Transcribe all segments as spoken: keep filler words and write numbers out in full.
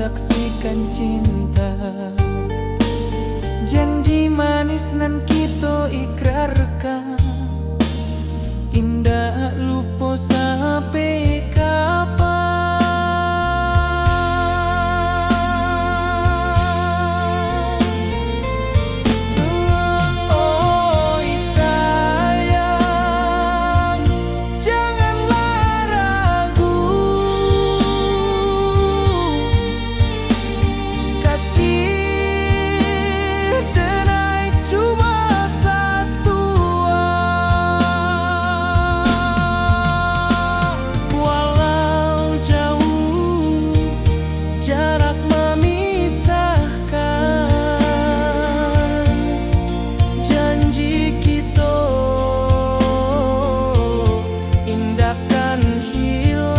Saksikan cinta, janji manis nan kito ikrarkan, indak lupo sampai kapan. Oi sayang, janganlah ragu, kasih denai cuma satua. Walau jauh jarak mamisahkan, janji kito indak kan hilang.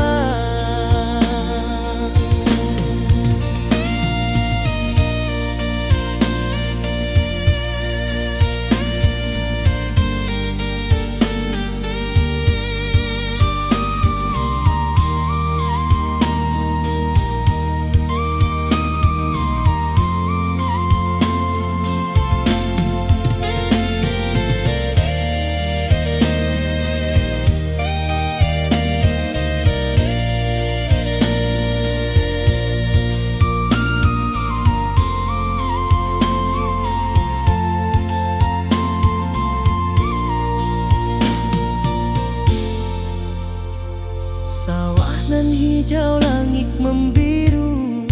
Sawah nan hijau, langik mambiru,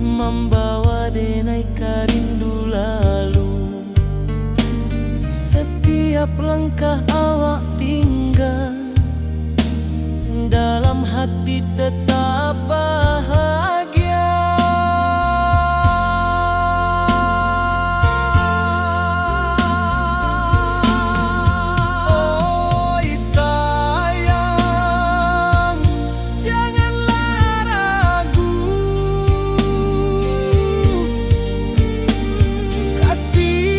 mambawa denai ka rindu lalu. Satiap langkah awak tingga, dalam hati tetap bahagia. Oi sayang, janganlah ragu, kasih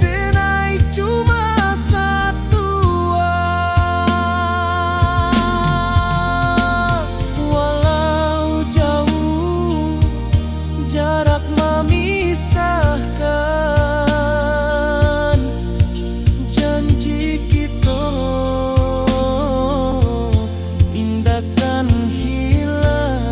denai cuma satua. Walau jauh jarak mamisahkan, janji kito indak kan hilang.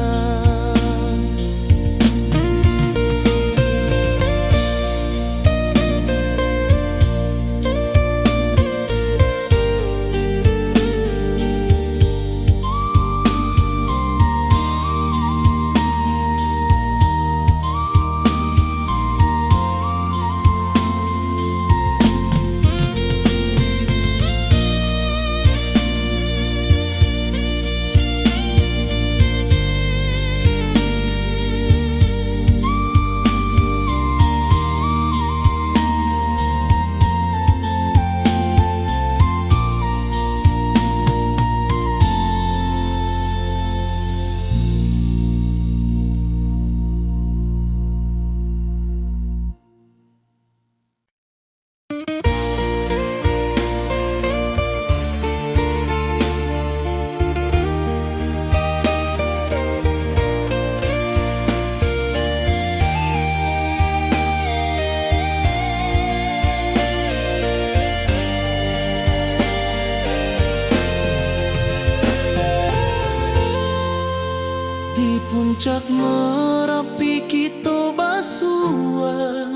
Di puncak Marapi kito basua,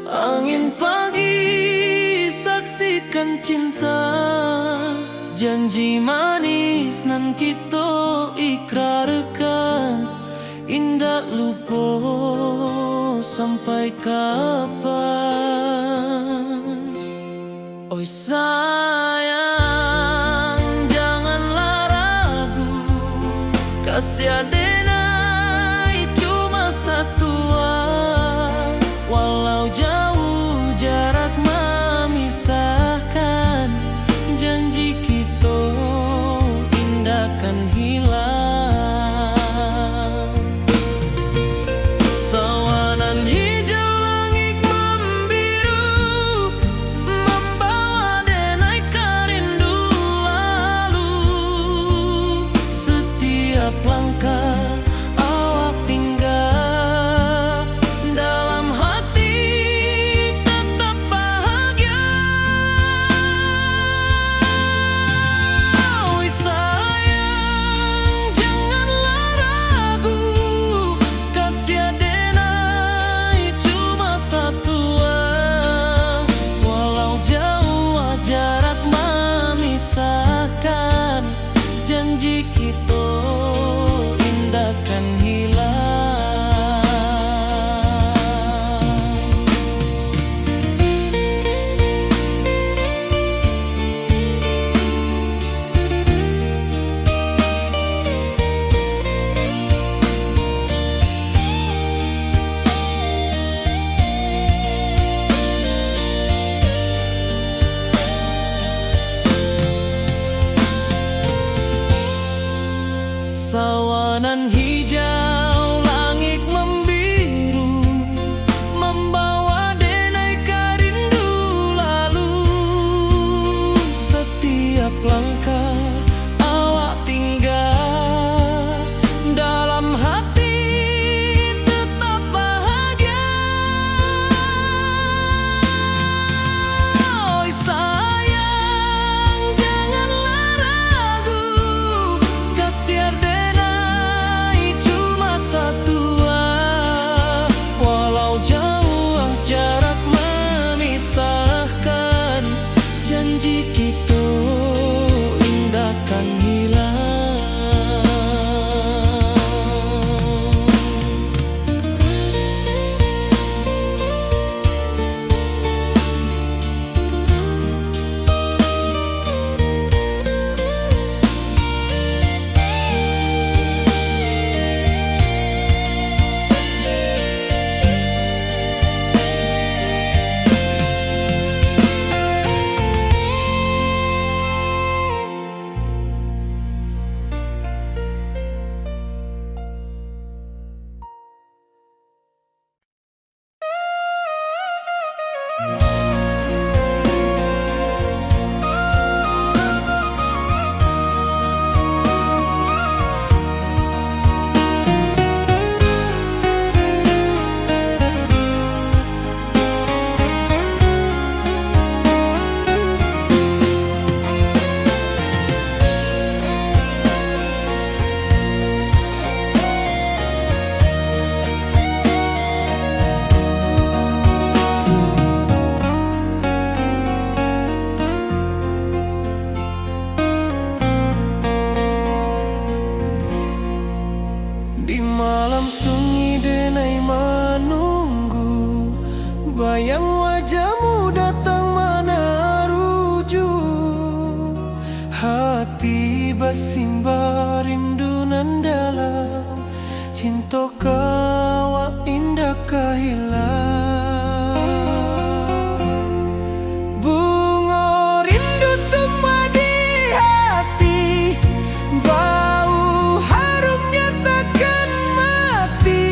angin pagi saksikan cinta, janji manis nan kito ikrarkan, indak lupo sampai kapan. Oi sayang, janganlah ragu, kasih denai cuma satua. Walau jauh jarak mamisahkan, janji kito indak kan hilang. Sawah nan hijau, langik mambiru, mambawa denai ka rindu lalu. Satiap langkah Janji kito indak kan hilang. Sawah nan hijau, langik mambiru, mambawa denai ka rindu lalu. Satiap langkah awak tingga, dalam hati tetap bahagia. Oi sayang, janganlah ragu, kasih denai cuma satua. Walau jauah jarak memisahkan, janji kito indak kan hilang. Di malam sunyi denai manunggu, bayang wajahmu datang manaruju. Hati basimba rindu nan dalam, cinto ka awak indak ka hilang. Bungo rindu tumbuah di hati, bau harumnya takkan mati.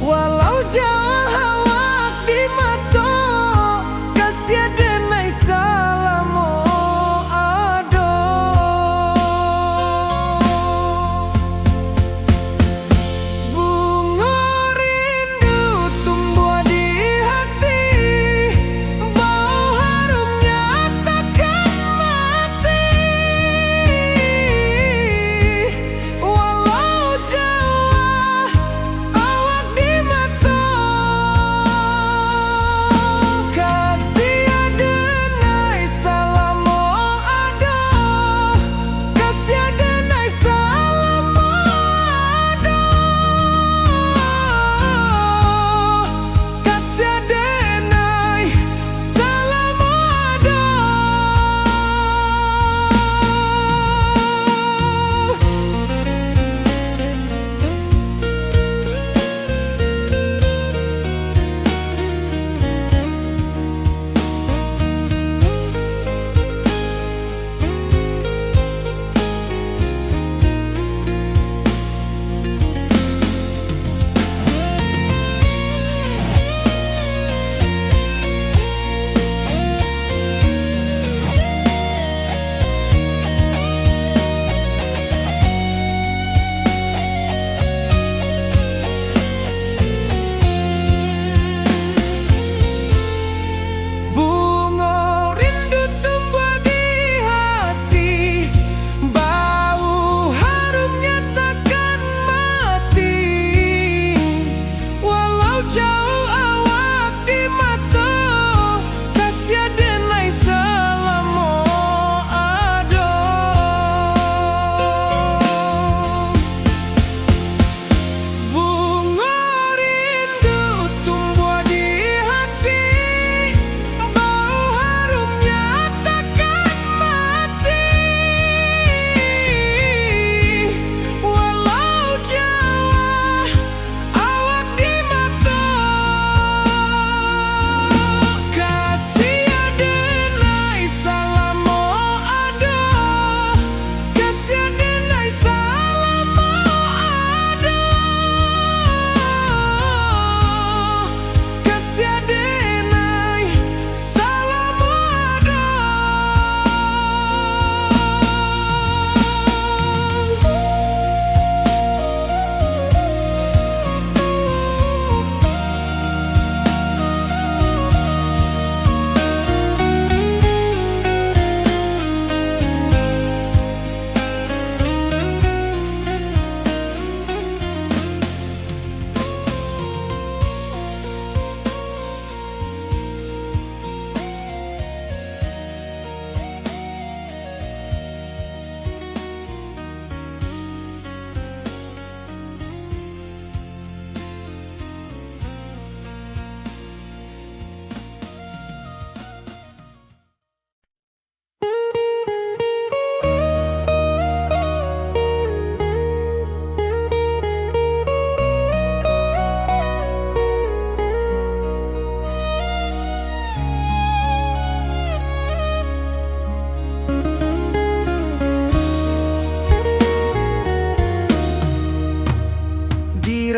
Walau jauah awak di mato, kasih denai salamo ado.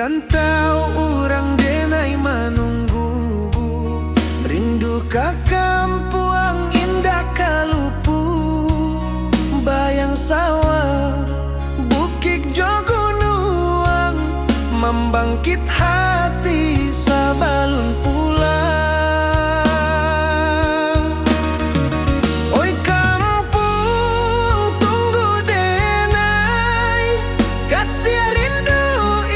Rantau urang denai manunggu, rindu ka kampuang indak ka lupu. Bayang sawah, bukik jo gunuang, mambangkit hati sabalun pulang. Oi kampuang, tunggu denai, kasiah rindu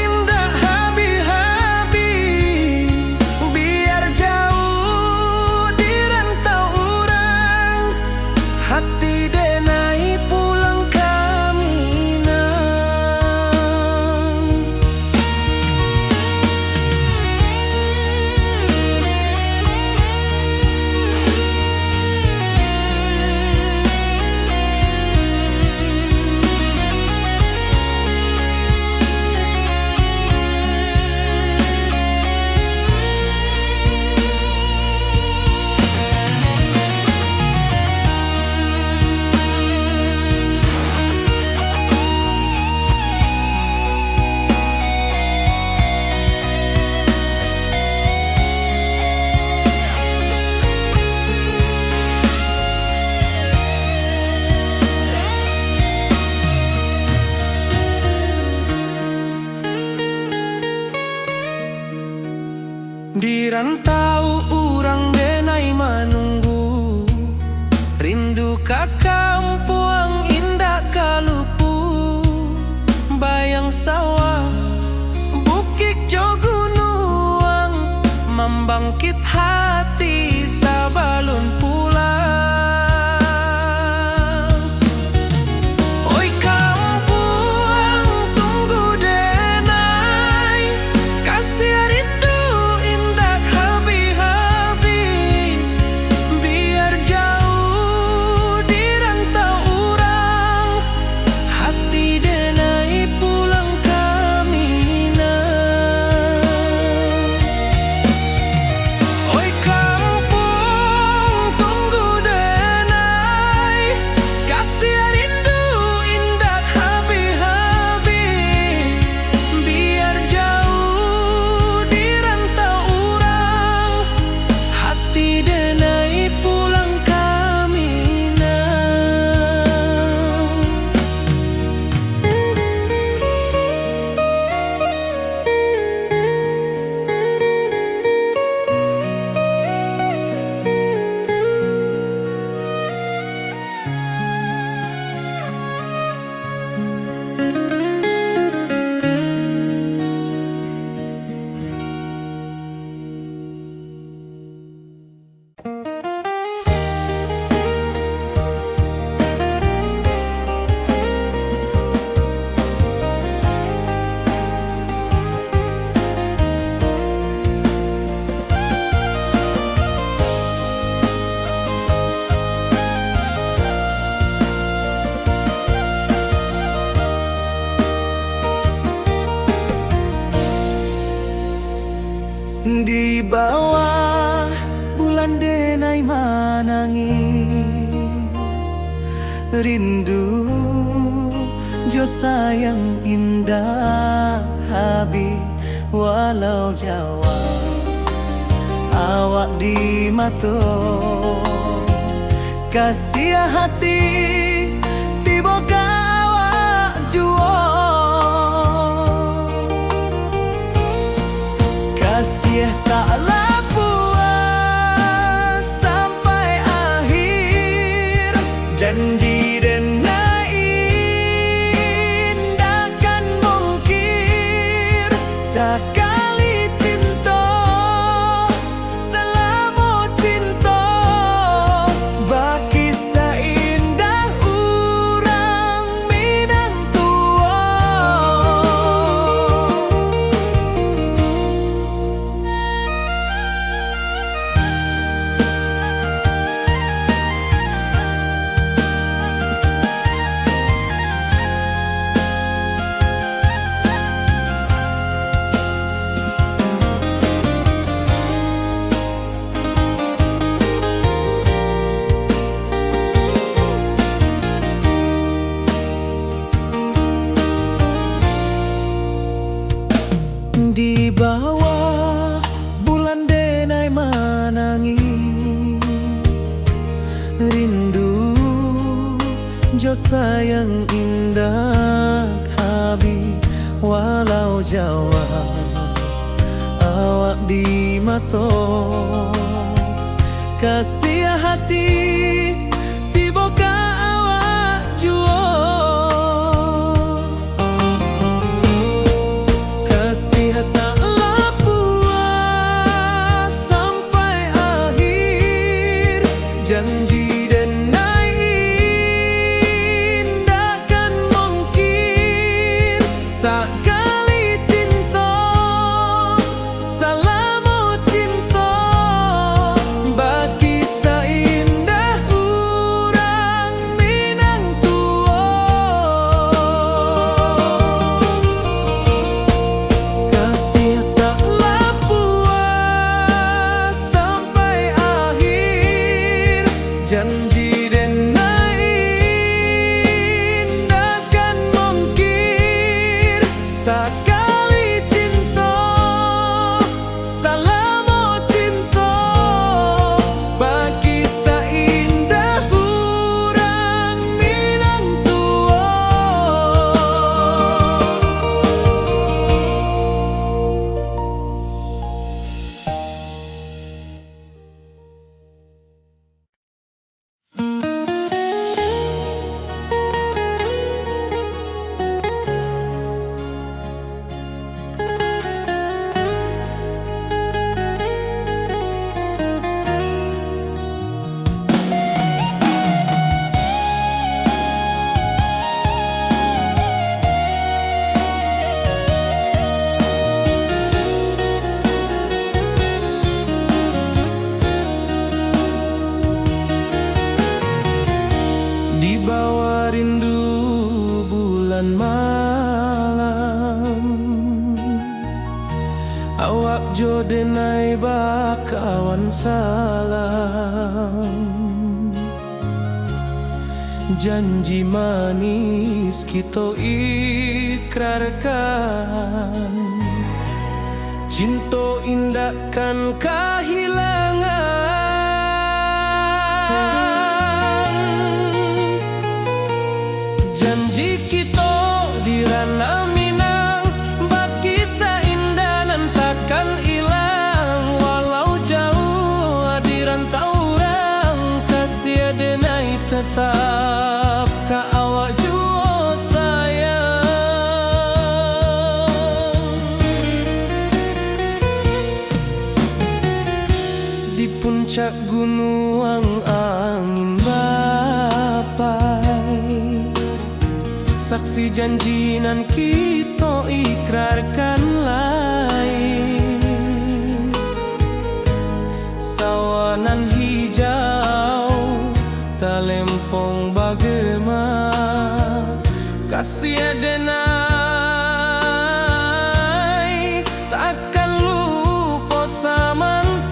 indak habih-habih. Biar jauh di rantau urang, hati denai pulang ka Minang. Di rantau urang denai manunggu, rindu ka kampuang indak ka lupu. Bayang sawah, bukik jo gunuang, mambangkit hati sabalun pulang. Oi kampuang, tunggu denai, kasiah rindu indak habih-habih. Biar jauh di rantau urang, hati denai pulang ka Minang. Oi kampuang, tunggu denai, kasiah rindu indak habih-habih. Biar jauh di rantau urang, hati denai pulang ka Minang. Di bawah bulan denai manangih, rindu jo sayang indak habih, walau jauah awak di mato. Kasiah hati tibo ka awak juo. Kasiah taklah puas sampai akhir. Janji denai indak kan mungkir. Sakali cinto, salamo cinto, bakisah indah Di bawah bulan denai manangih, rindu jo sayang indak habih, walau jauah awak di mato. Kasiah hati tibo ka awak juo. Kasiah tak lah puas sampai akhir, janji denai indak kan mungkir. Sakali cinto, salamo cinto, bakisah indah urang Minang tuo. Kasiah tak lah puas sampai akhir, janji denai indak kan mungkir. Sakali cinto, salamo cinto, bakisah indah urang Minang tuo. Di bawah rindu bulan malam, awak jo denai bakawan salam. Janji manis kito ikrarkan, cinto indak kan kahilangan. Janji kito di Ranah Minang, bakisah indah nan takkan ilang. Walau jauah di rantau urang, kasiah denai tetap ka awak juo sayang. Di puncak gunuang angin bapai, saksi janji nan kito ikrarkan lai. Sawah nan hijau, talempong bagema, kasiah denai takkan lupo samantaro.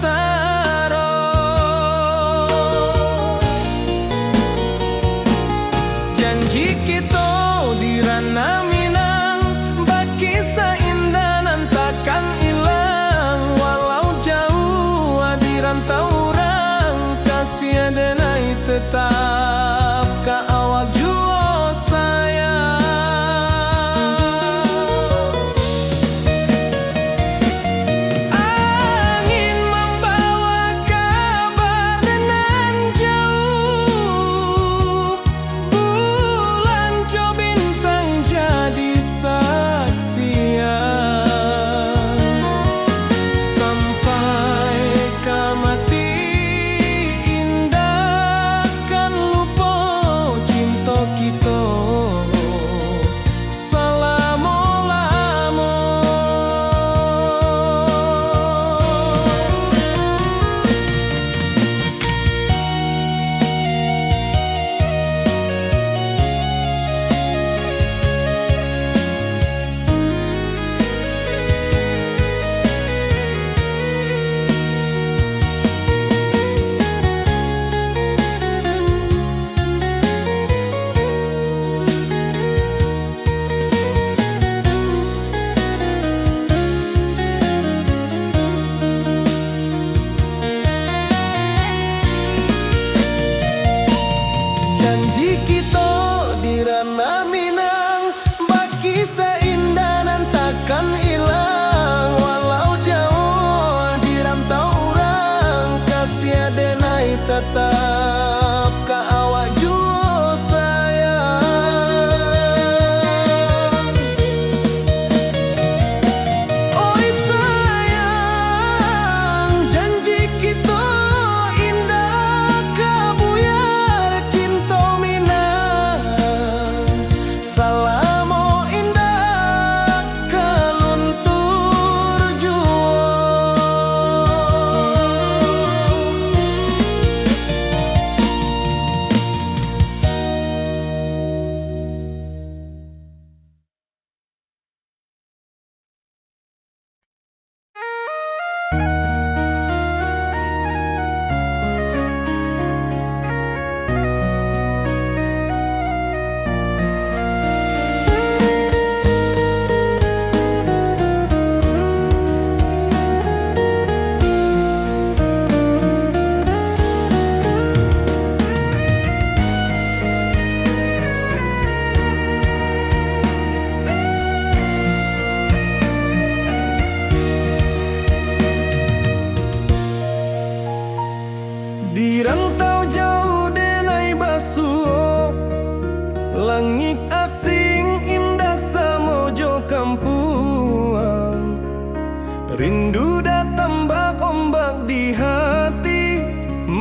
Janji kito di Ranah Minang, bakisah indah nan takkan ilang. Walau jauah di rantau urang, kasiah denai tetap ka awak juo sayang.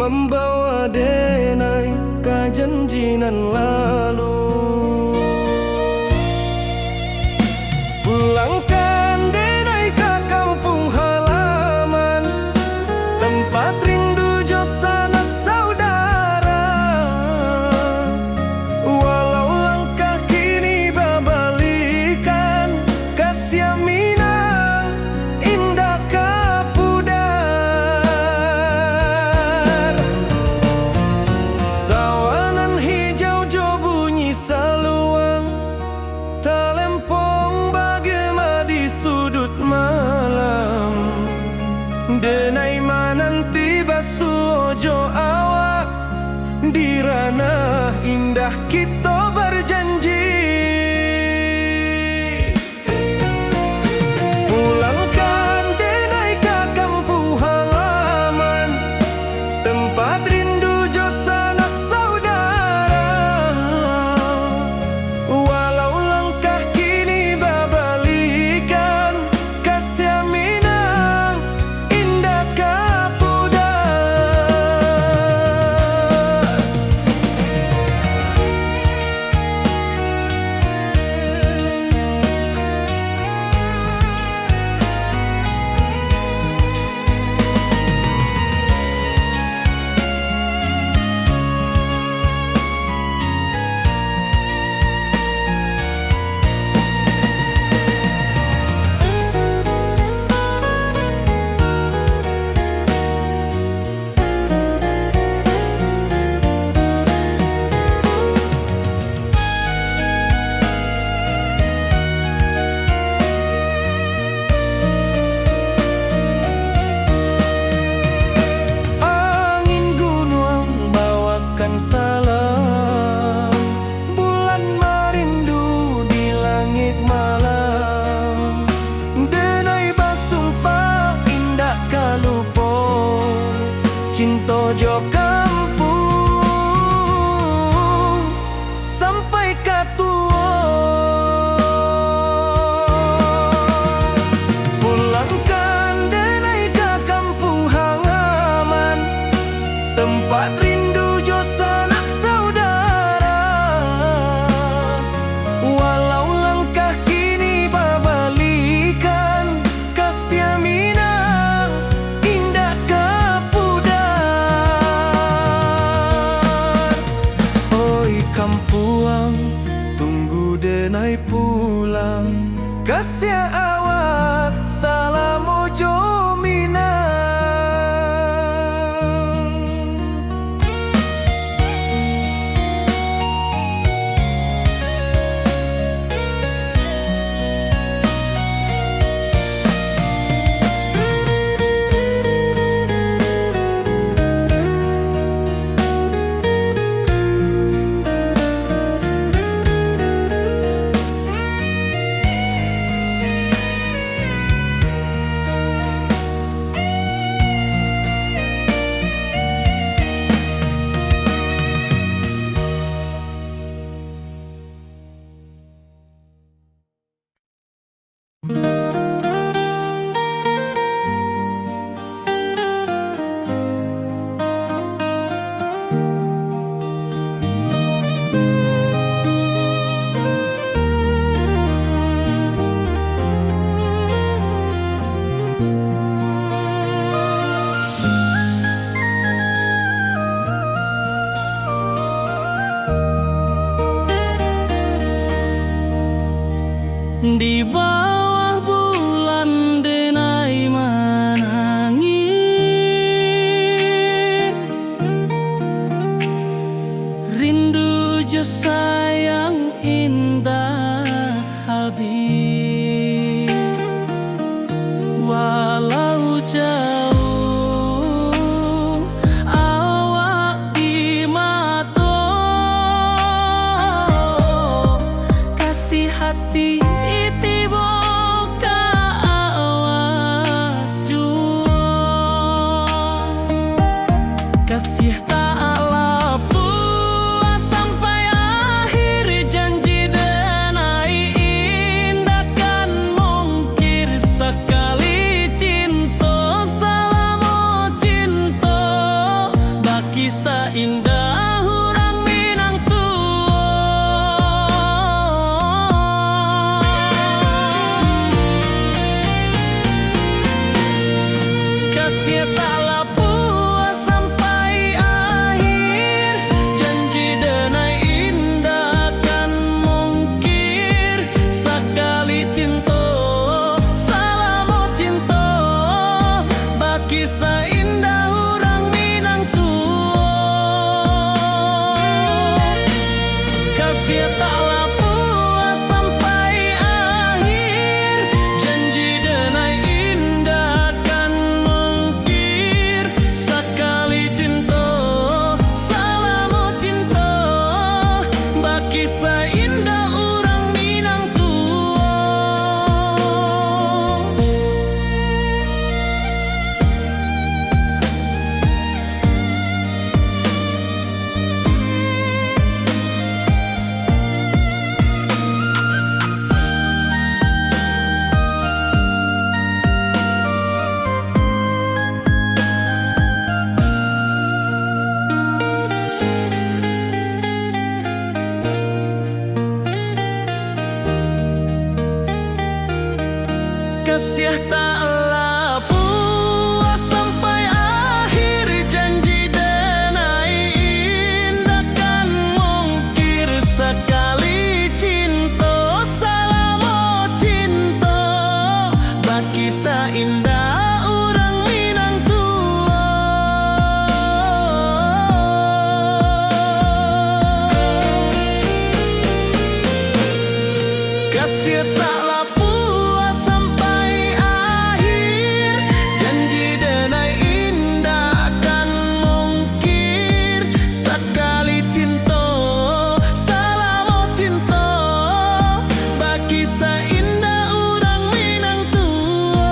Mambawa denai ka janji nan lalu. Pulangkan denai ka kampuang halaman, tempat rindu jo sanak saudara. Walau langkah kini babalikan, ka Siaminang indak ka pudar. Sawah nan hijau jo bunyi saluang, talempong bagema di sudut malam. Denai mananti basuo jo awak, di ranah indah kito barjanji. Pulangkan denai ka kampuang halaman, tempat rindu jo sanak saudara. Walau langkah kini babalikan, ka Siaminang indak ka pudar. Angin gunuang bawakan salam, bulan marindu di langik malam. Denai basumpah indak ka lupo, cinto jo kampuang sampai ka tuo. Pulangkan denai ka kampuang halaman, tempat rindu jo sanak saudara. Walau langkah kini babalikan, ka Siaminang indak ka pudar. Oi kampuang, tunggu denai pulang, kasiah awak salamo jo Minang. Di bawah bulan denai manangih, rindu jo sayang indak habih. Walau jauah awak di mato, kasih hati tibo Taklah puas sampai akhir, janji denai indak kan mungkir. Sakali cinto, salamo cinto, bakisah indak urang Minang tuo. Kasiah taklah puas sampai akhir, janji denai indak kan mungkir. Sakali cinto, salamo cinto, bakisah indak urang Minang tuo.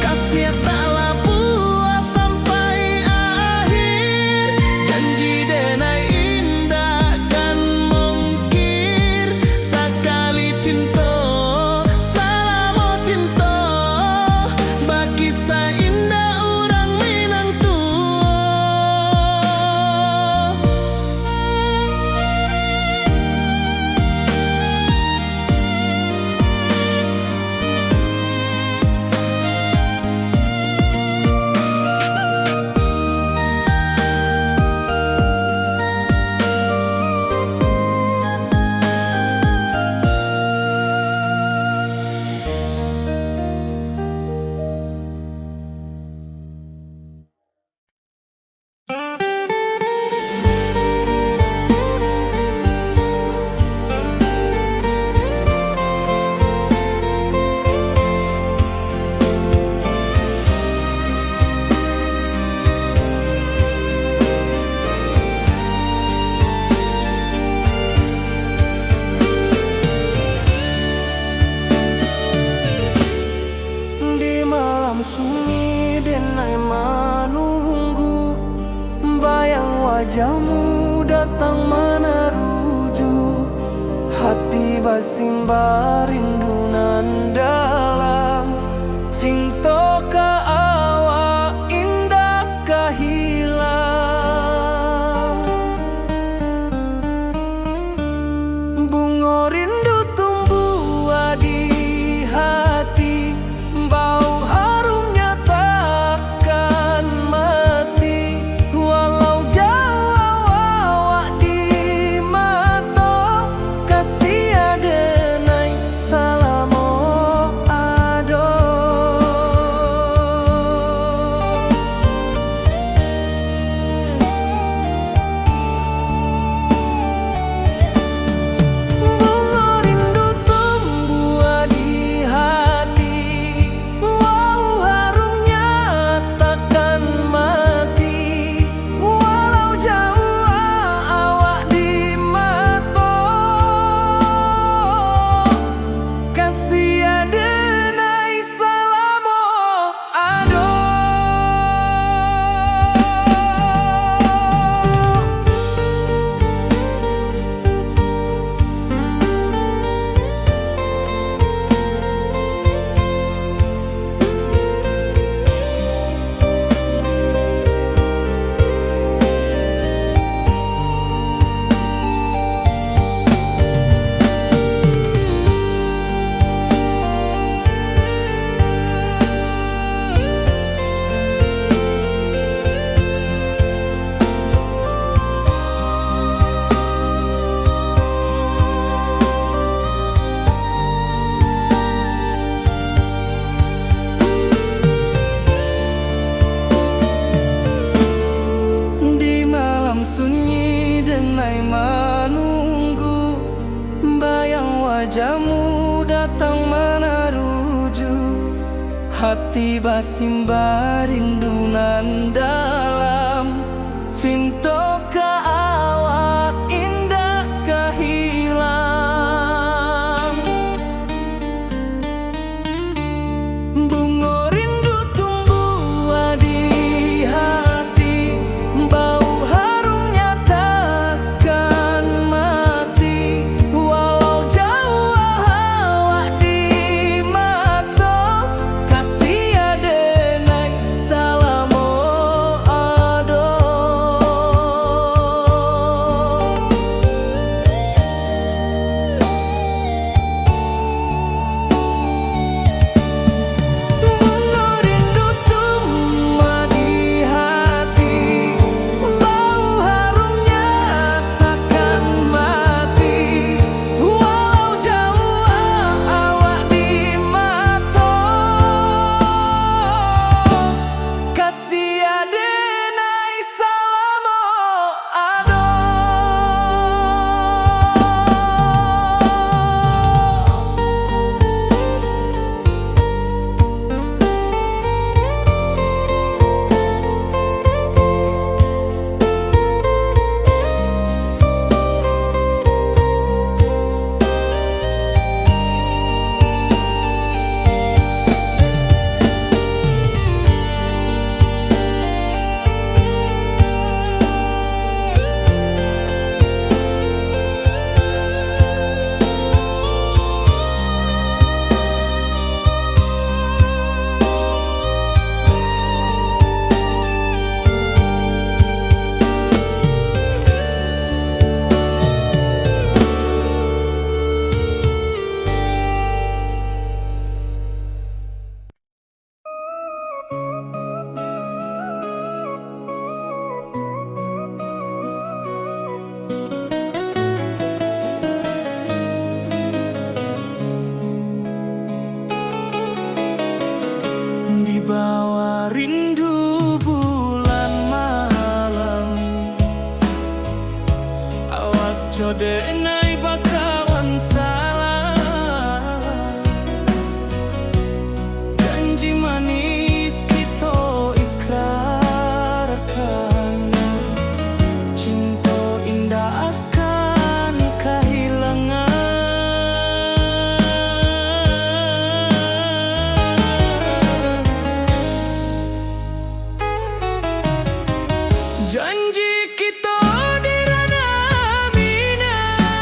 Kasiah taklah puas sampai akhir, janji denai indak kan mungkir. Sakali cinto, salamo cinto, bakisah indak urang Minang tuo. Di malam sunyi denai manunggu, bayang wajahmu datang manaruju. Hati basimba rindu nan dalam, cinto ka awak indak ka hilang. Bungo rindu tumbuah di hati, bau harumnya takkan mati. Walau jauah awak di mato, kasiah denai salamo ado. Bungo rindu tumbuah di hati, bau harumnya takkan mati. Walau jauah awak di mato, kasiah denai salamo ado. Di malam sunyi denai manunggu, bayang wajahmu datang manaruju. Hati basimba rindu nan dalam, cinto ka awak indak ka hilang. Bungo rindu tumbuah di hati, bau harumnya takkan mati. Walau jauah awak di mato, kasiah denai salamo ado. Denai bakawan salah, janji manis kito ikrarkan, cinto indak akan kahilangan. Janji kito di Ranah Minang,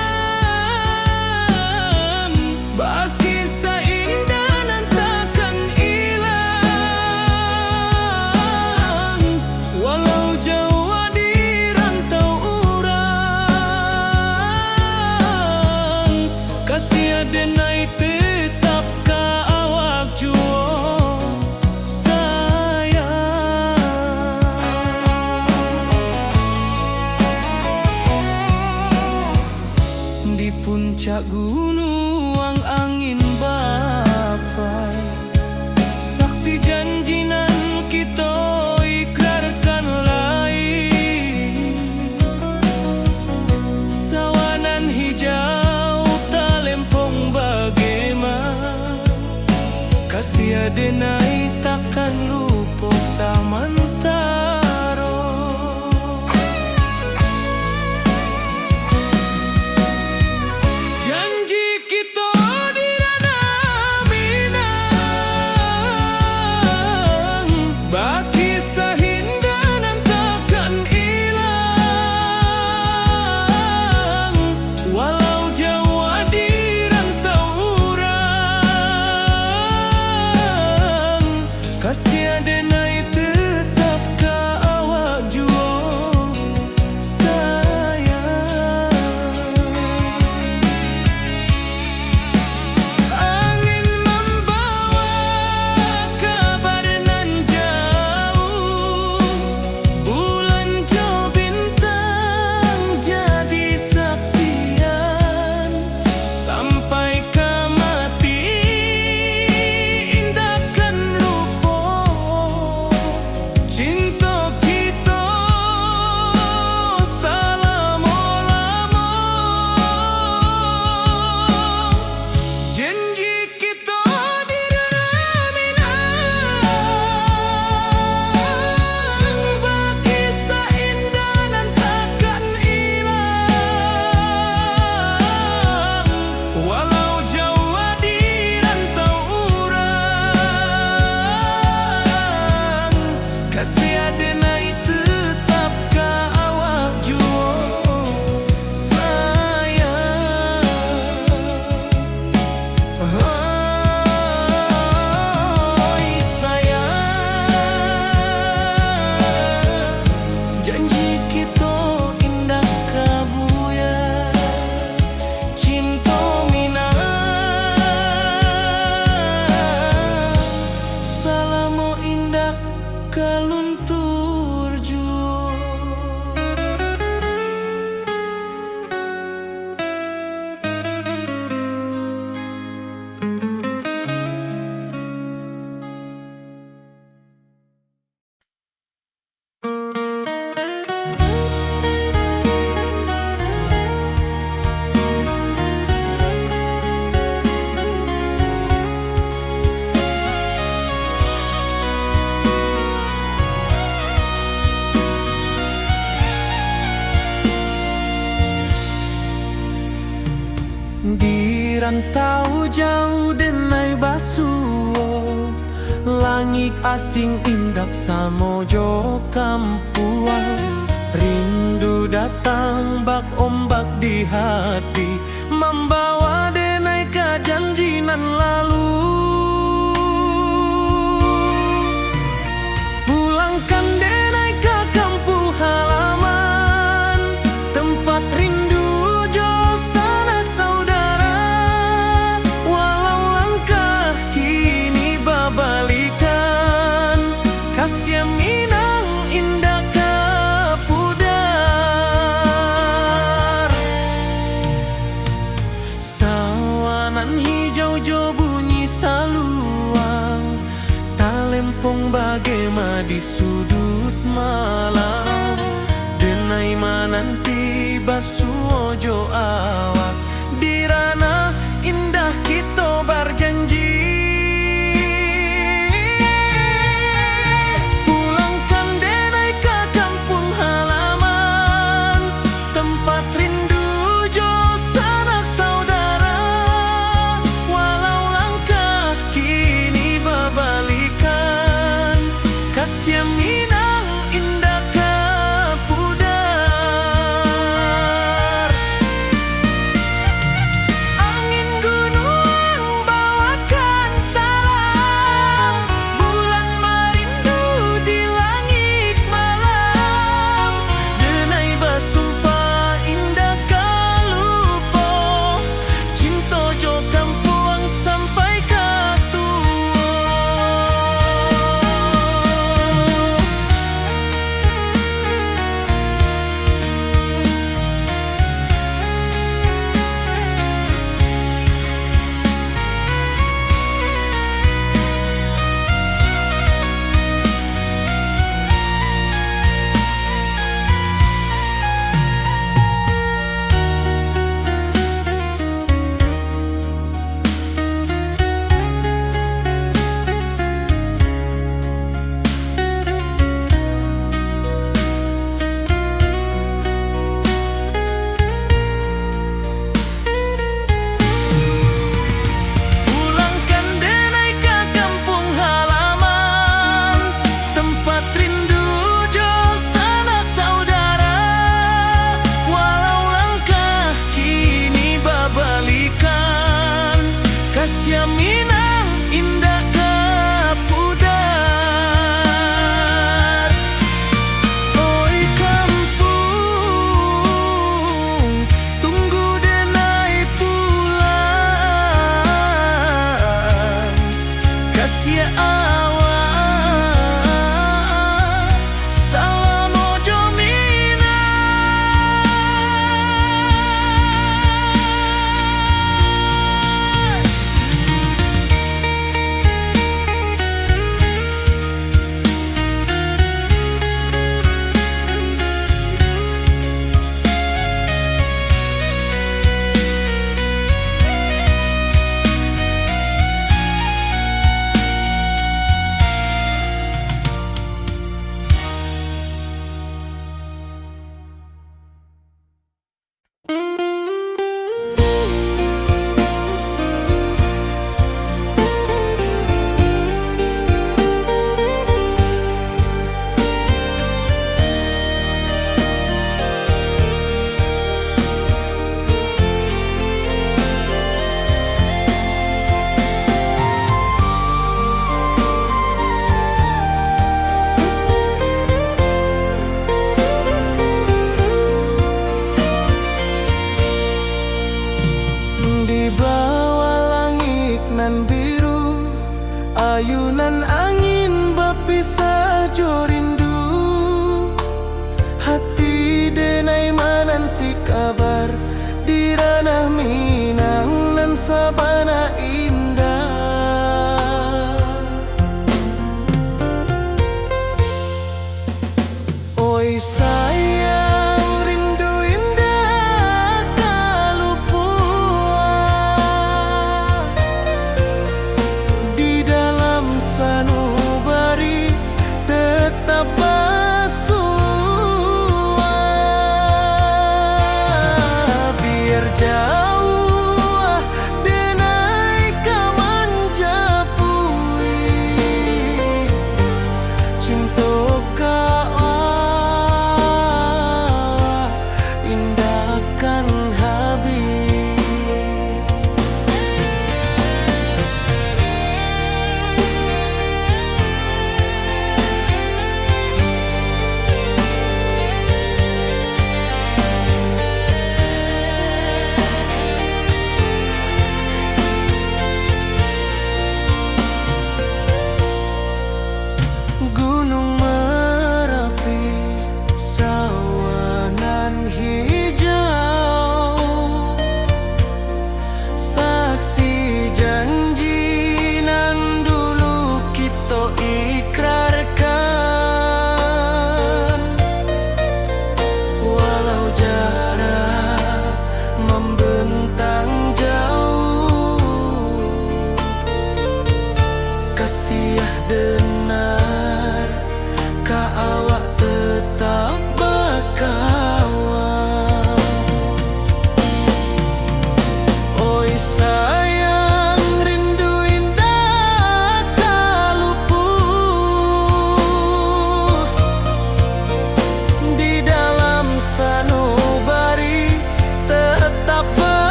bakisah indah nan takkan ilang, walau jauah di rantau urang, kasih denai tetap ka awak juo, sayang. Di puncak gunuang angin bapai, saksi janji nan kito ikrarkan lai. Sawah nan hijau talempong bagema, kasih denai takkan lupo samantaro. Janji kito di Ranah Minang, bakisah indah nan takkan ilang, walau jauah di rantau urang, kasih denai tetap ka awak juo, sayang. Angin mambawa kabar nan jauah, bulan jo bintang jadi saksian. Sampai ka mati indak kan lupo, cinto kito salamo-lamo. Janji kito di Ranah Minang, bakisah indah nan takkan ilang, walau jauah di rantau urang, kasih denai tetap ka awak juo, sayang. Oi, sayang, janji kito indak ka buyar. Cinto Minang salamo indak ka luntur juo. Di rantau jauah denai basuo, langik asing indak samo jo kampuang. Rindu datang bak ombak di hati, mambawa denai ka janji nan lalu. Pulangkan denai ka kampuang halaman, tempat rindu jo sanak saudara. Walau langkah kini babalikan, kasih Minang indak ka pudar. Sawah nan hijau jo bunyi saluang, talempong bagema di suduik malam. Denai mananti basuo jo awak, di ranah indah kito barjanji. Pulangkan denai ka kampuang halaman, tempat rindu jo sanak saudara. Walau langkah kini babalikan, kasiah Minang indak ka pudar. Angin gunuang bawakan salam, bulan marindu di langik malam. Denai basumpah indak ka lupo, cinto jo kampuang sampai ka tuo. Pulangkan denai ka kampuang halaman, tempat rindu jo sanak saudara. Walau langkah kini babalikan, kasiah Minang indak ka pudar. Oi kampuang, tunggu denai pulang. Kasiah awak, salamo jo Minang. Di bawah langik nan biru, ayunan angin bapisah jo rindu. Hati denai mananti kabar di ranah Minang nan sabana indah. Oi sayang, rindu indak ka lupo. Di dalam sanu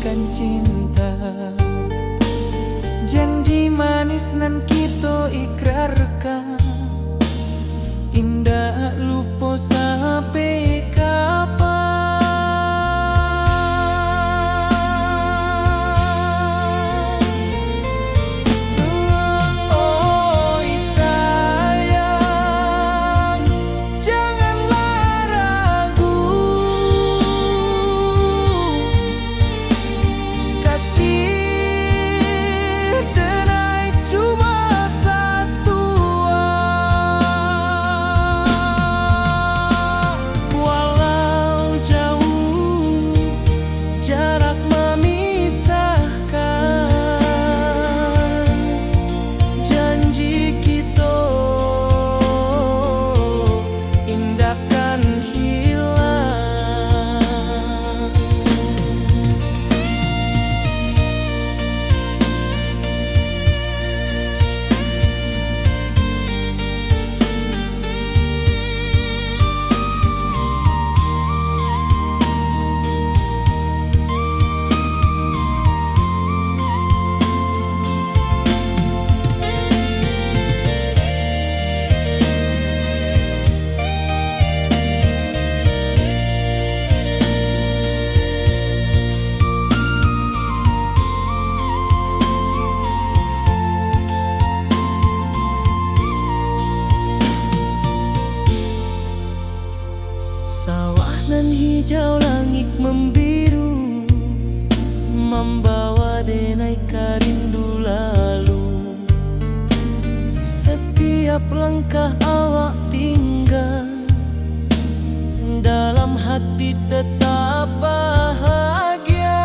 dan cinta. Janji manis nan kito ikrarkan, indak lupo sampai kapan. Oi sayang, janganlah ragu. Kasih denai cuma satua. Walau jauh jarak mamisahkan, janji kito indak kan hilang. Sawah nan hijau, langik mambiru, mambawa denai ka rindu lalu. Satiap langkah awak tingga, dalam hati tetap bahagia.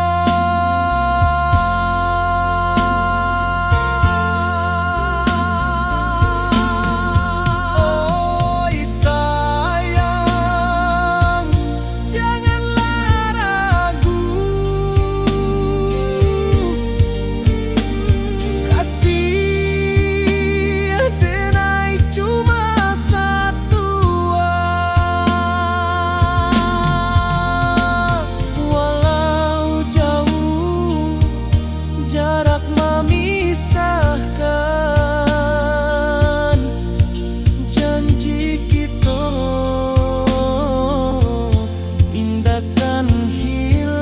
Oi sayang, janganlah ragu. Kasih denai cuma satua. Walau jauh jarak mamisahkan, janji kito indak kan hilang.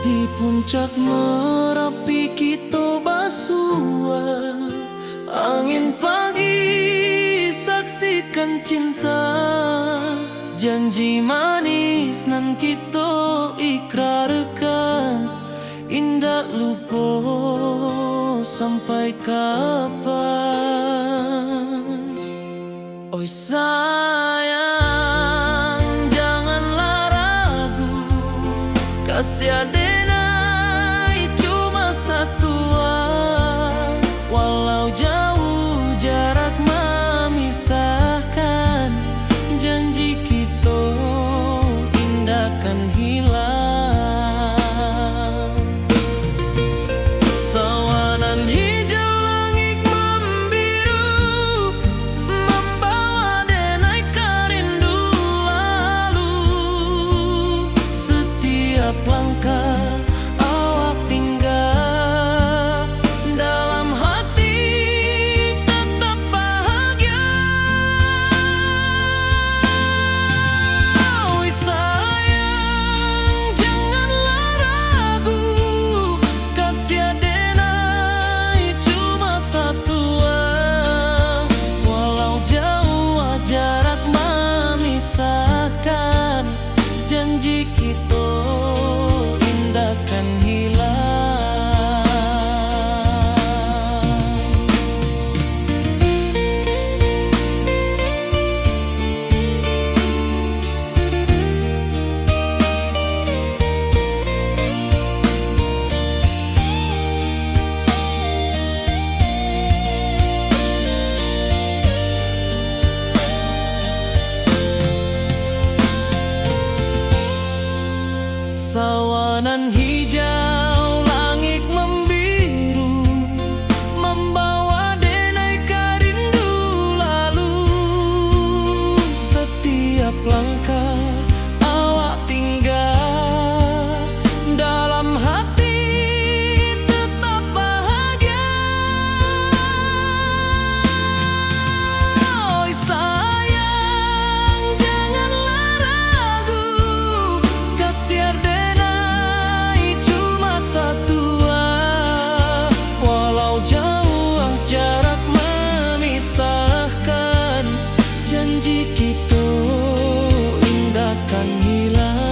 Di puncak Marapi kito basua, angin pagi saksikan cinta, janji manis nan kito ikrarkan, indak lupo sampai kapan. Oi sayang, janganlah ragu, kasih adenai cuma satua. Walau jauh jarak mamisahkan, janji kito indak kan hilang. Sawanan hijau langik mambiru, mambawa denai ka rindu lalu. Satiap langkah Nan hijau, langik mambiru, mambawa denai ka rindu lalu. Satiap langkah awak tingga, dalam hati tetap bahagia. Oi sayang, janganlah ragu, Kasiar denai cuma satua, walau jauah jarak mamisahkan, janji kito indak kan hilang.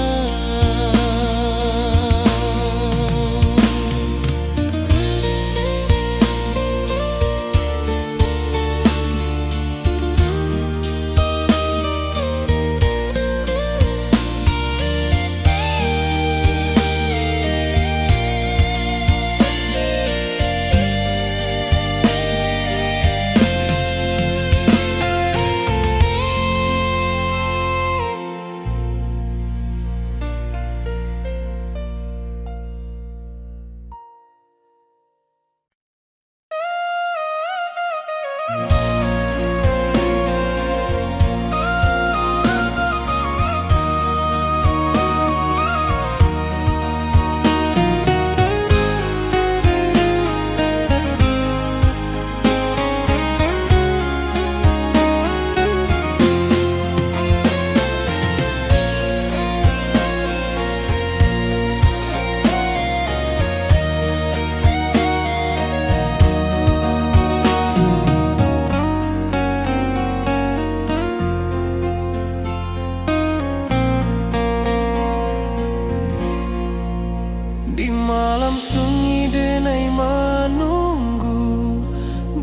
Di malam sunyi denai manunggu,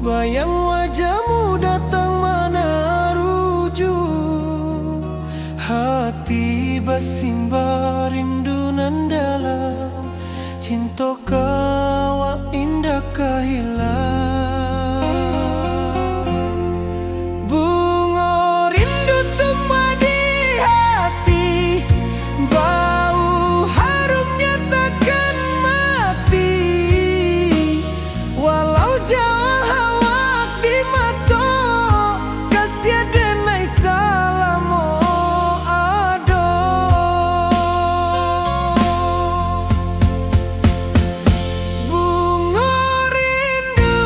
bayang wajahmu datang manaruju. Hati basimba rindu nan dalam, cinto ka awak indak ka hilang. Bungo rindu tumbuah di hati, bau harumnya takkan mati. Walau jauah awak di mato, kasiah denai salamo ado. Bungo rindu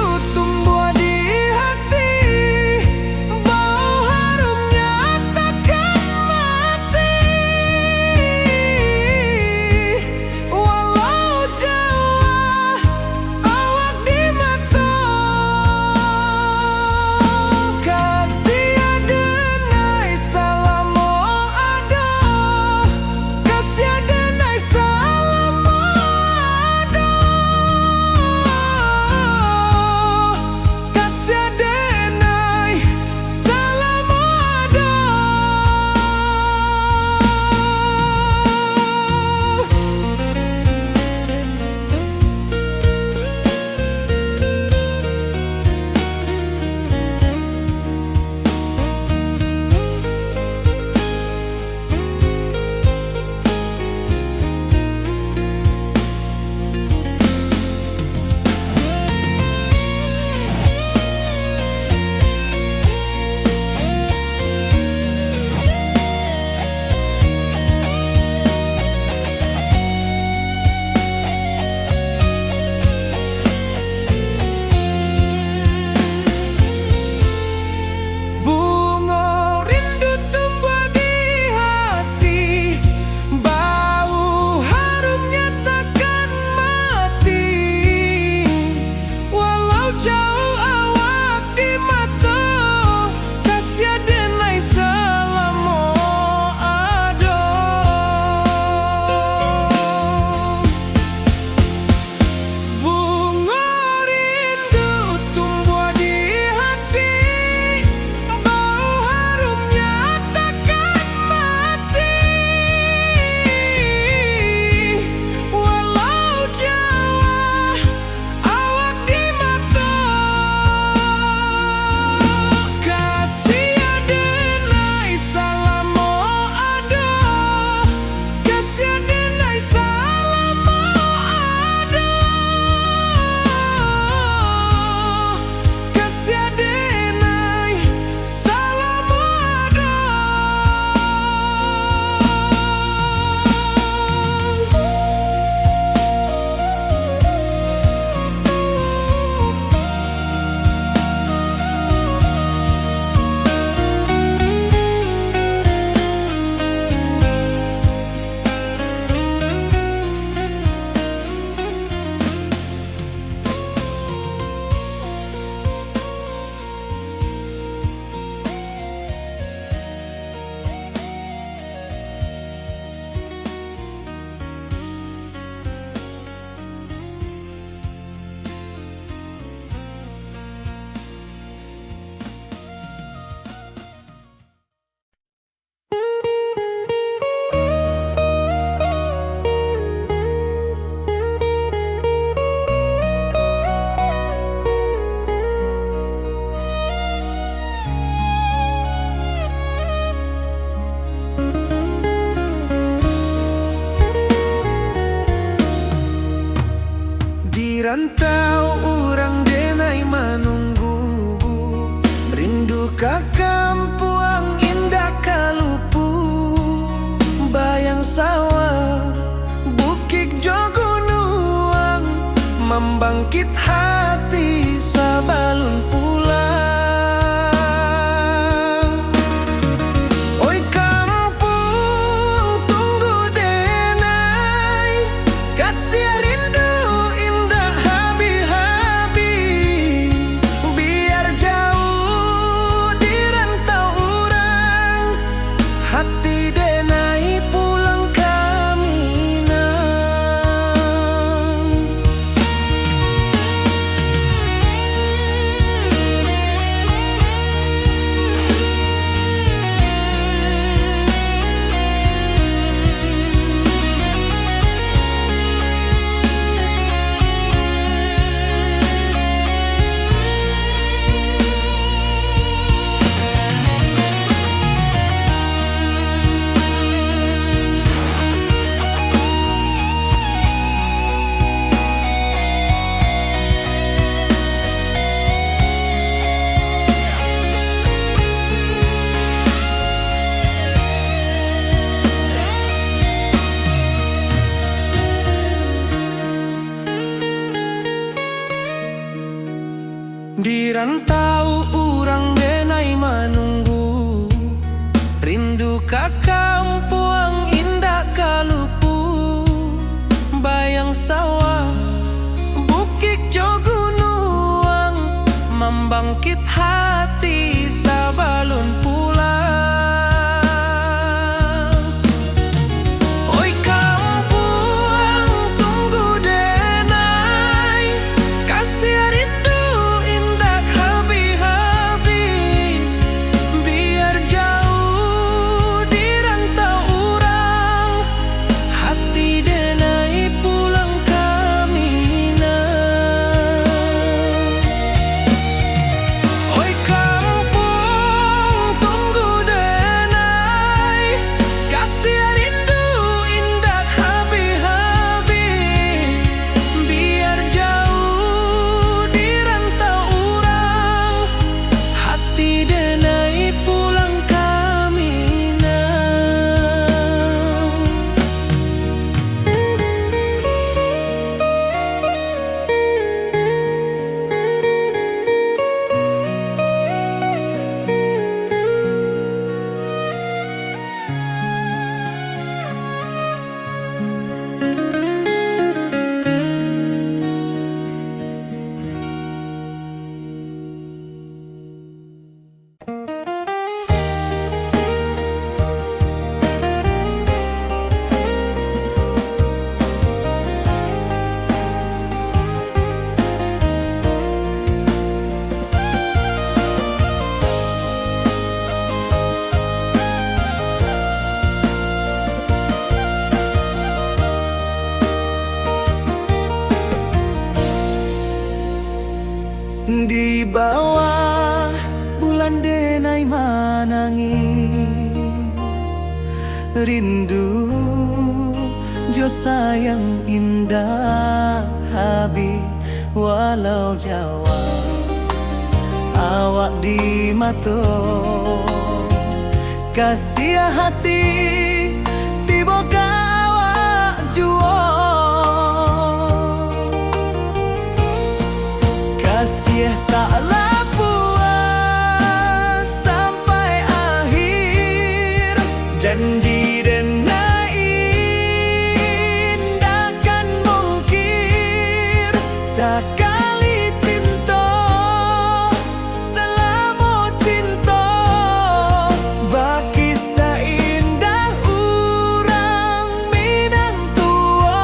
Rantau urang denai manunggu, rindu ka kampuang indak ka lupu. Bayang sawah, bukik jo gunuang, mambangkit hati sabalun pulang. Oi kampuang, tunggu denai, kasiah rindu indak habih-habih. Biar jauh di rantau urang, hati denai pulang ka Minang. Di rantau urang denai manunggu, rindu ka kampuang indak ka lupu. Bayang sawah, bukik jo gunuang, mambangkit hati sabalun pulang. Oi kampuang, tunggu denai, kasiah rindu indak habih-habih. Biar jauh di rantau urang, hati denai pulang ka Minang. Oi kampuang, tunggu denai, kasiah rindu indak habih-habih. Biar jauh di rantau urang, hati denai pulang ka Minang. Di bawah bulan denai manangih, rindu jo sayang indak habih, walau jauah awak di mato. Kasiah hati tibo ka awak juo. Kasiah taklah puas sampai akhir. Janji denai indak kan mungkir. Sakali cinto, salamo cinto, bakisah indah urang Minang tuo.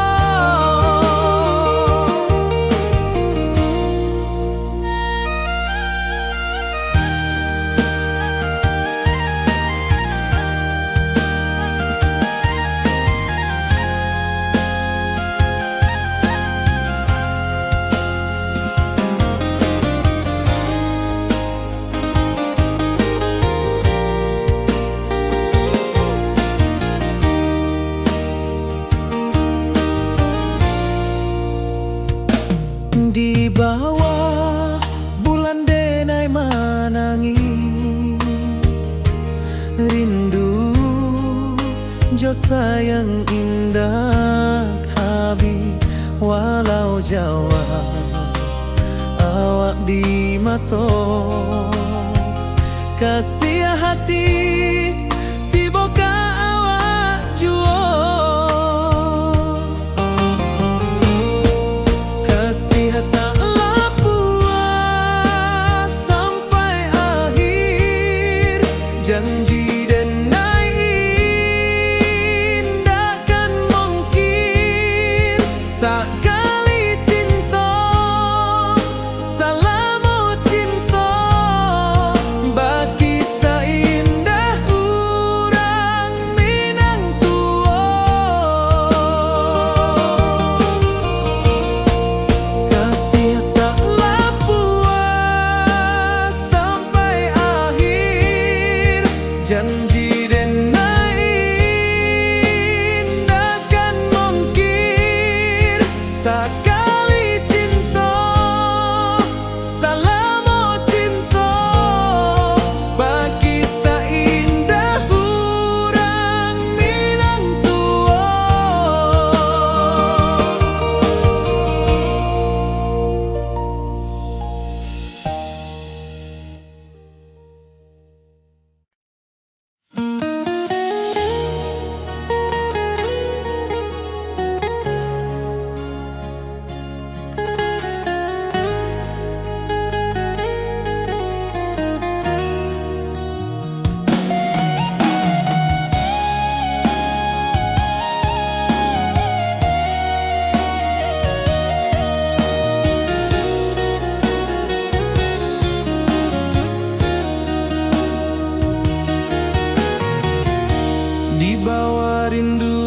jo sayang indak habih, walau jauah awak di mato. Kasiah hati tibo ka awak juo. Kasiah tak lah puas sampai akhir. Janji denai indak kan mungkir. Sakali cinto, salamo cinto, bakisah indah urang Minang tuo. Kasiah tak lah puas sampai akhir. Janji denai indak kan mungkir. Sakali cinto, salamo cinto, bakisah indah urang Minang tuo. Di bawah rindu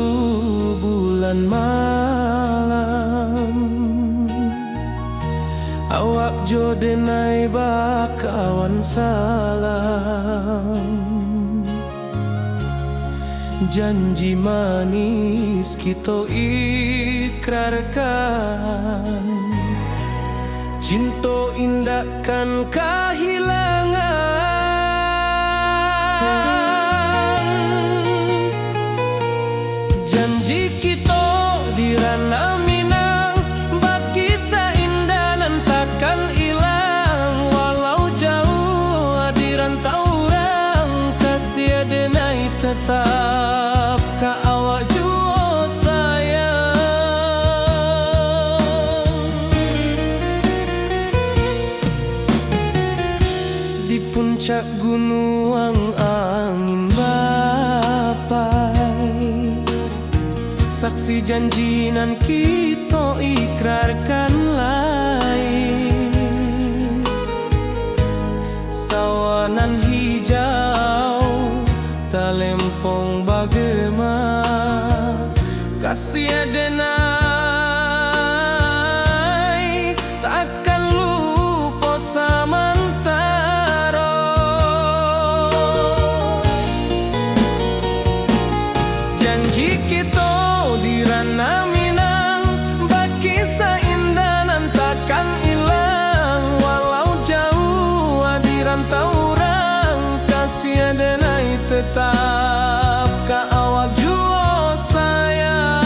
bulan malam, awak jo denai bakawan salam. Janji manis kito ikrarkan, cinto indak kan kahilangan. Janji kito di Ranah Minang, bakisah indah nan takkan ilang. Walau jauah di rantau urang, kasiah denai tetap ka awak juo sayang. Di puncak gunuang angin bapai, saksi janji nan kito ikrarkan lai. Sawah nan hijau talempong bagema, kasiah denai takkan lupo samantaro. Janji kito di Ranah Minang, bakisah indah nan takkan ilang. Walau jauah di rantau urang, kasiah denai tetap ka awak juo sayang.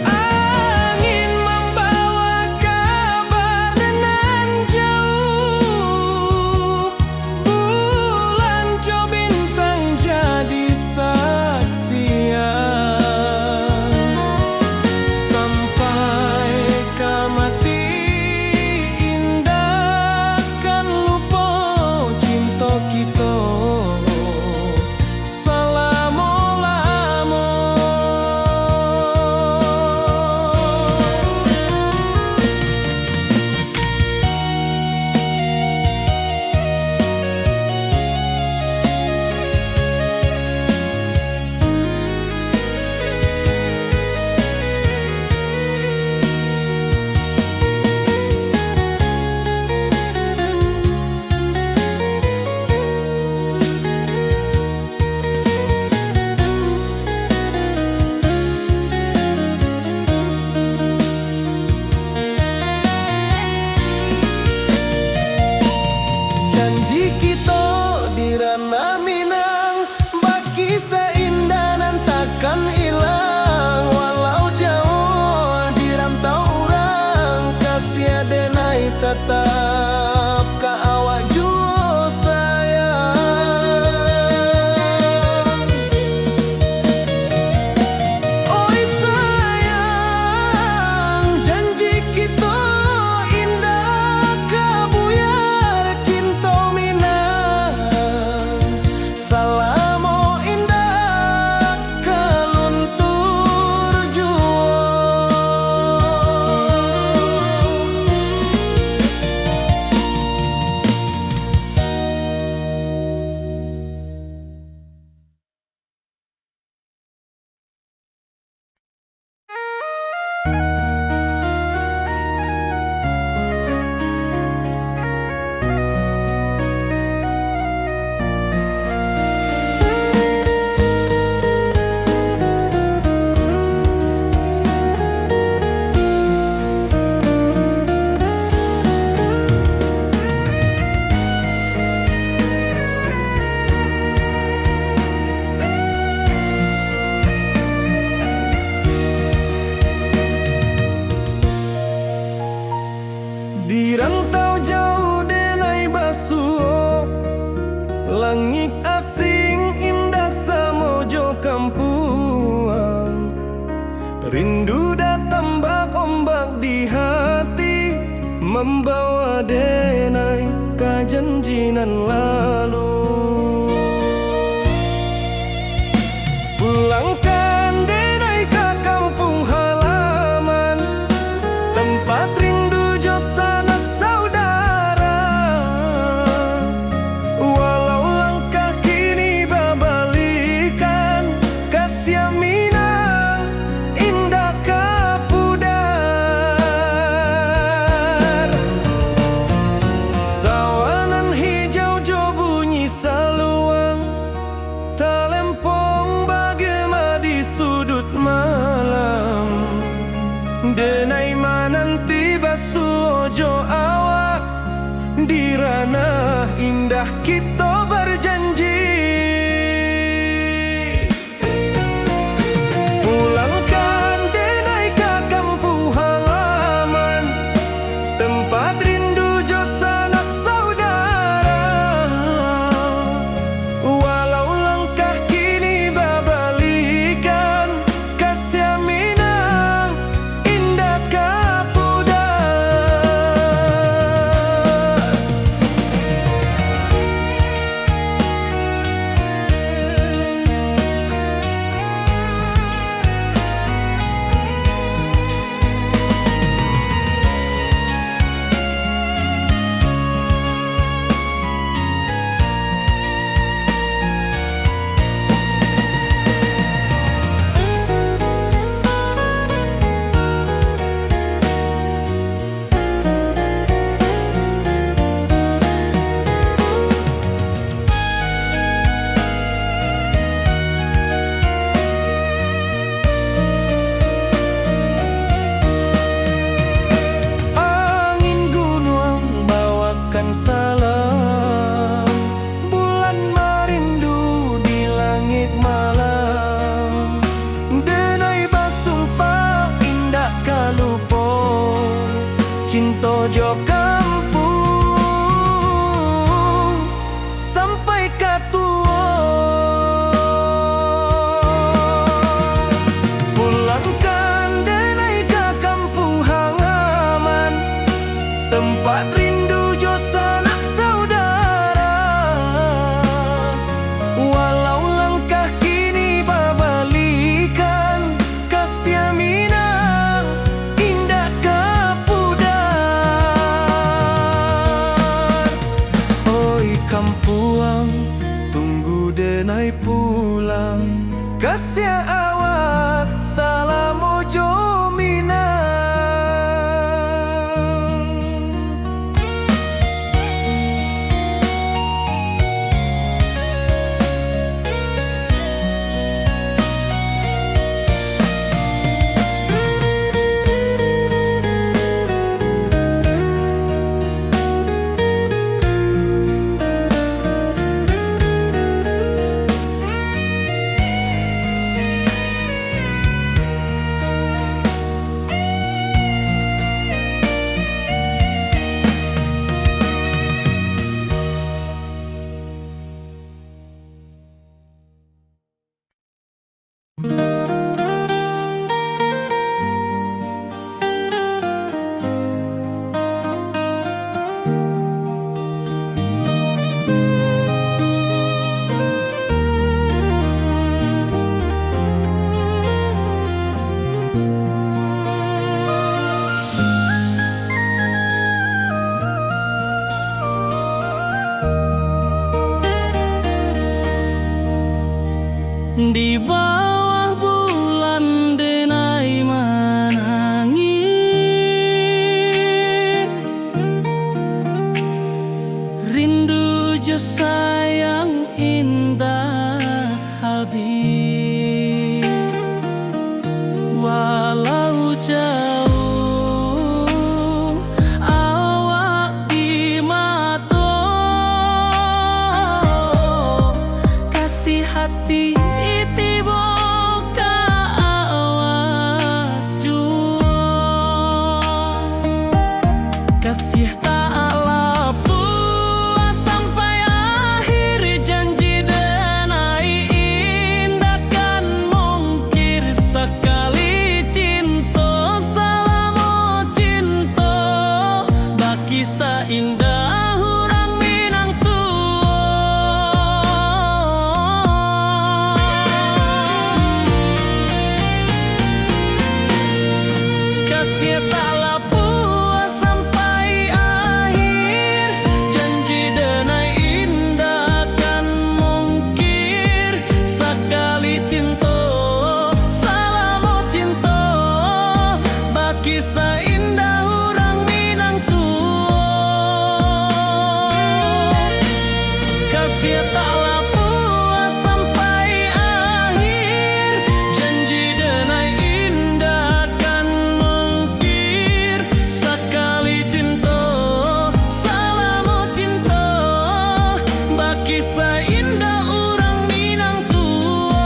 Angin mambawa kabar nan jauah, bulan jo bintang jadi saksian. Sampai ka mati indak kan lupo cinto kito salamo-lamo. Janji kito Langik asing indak samo jo kampuang. Rindu datang bak ombak di hati, mambawa denai ka janji nan lalu. Pulangkan denai ka kampuang halaman, tempat rindu jo sanak saudara. Walau langkah kini babalikan, kasiah Minang indak ka pudar. Sawah nan hijau jo bunyi saluang, talempong bagema di sudut malam. Denai mananti basuo jo awak, di ranah indah kito barjanji. Pulangkan denai ka kampuang halaman, tempat rindu jo sanak saudara. Walau langkah kini babalikan, kasiah Minang indak ka pudar. Angin gunuang bawakan salam, bulan marindu di langik malam. Denai basumpah indak ka lupo, cinto jo kampuang sampai ka tuo. Pulangkan denai ka kampuang halaman, tempat rindu jo sanak saudara. Walau langkah kini babalikan, kasiah Minang indak ka pudar. Oi kampuang, tunggu denai pulang. Kasiah awak salamo jo Minang. Di bawah bulan denai manangih, rindu jo sayang indak habih. Walau jauah awak di mato, kasih hati tibo ka awak juo. Kasih tak lapuah sampai akhir Iyo, taklah puas sampai akhir, janji denai indak kan mungkir. Sakali cinto, salamo cinto, bakisah indak urang Minang tuo.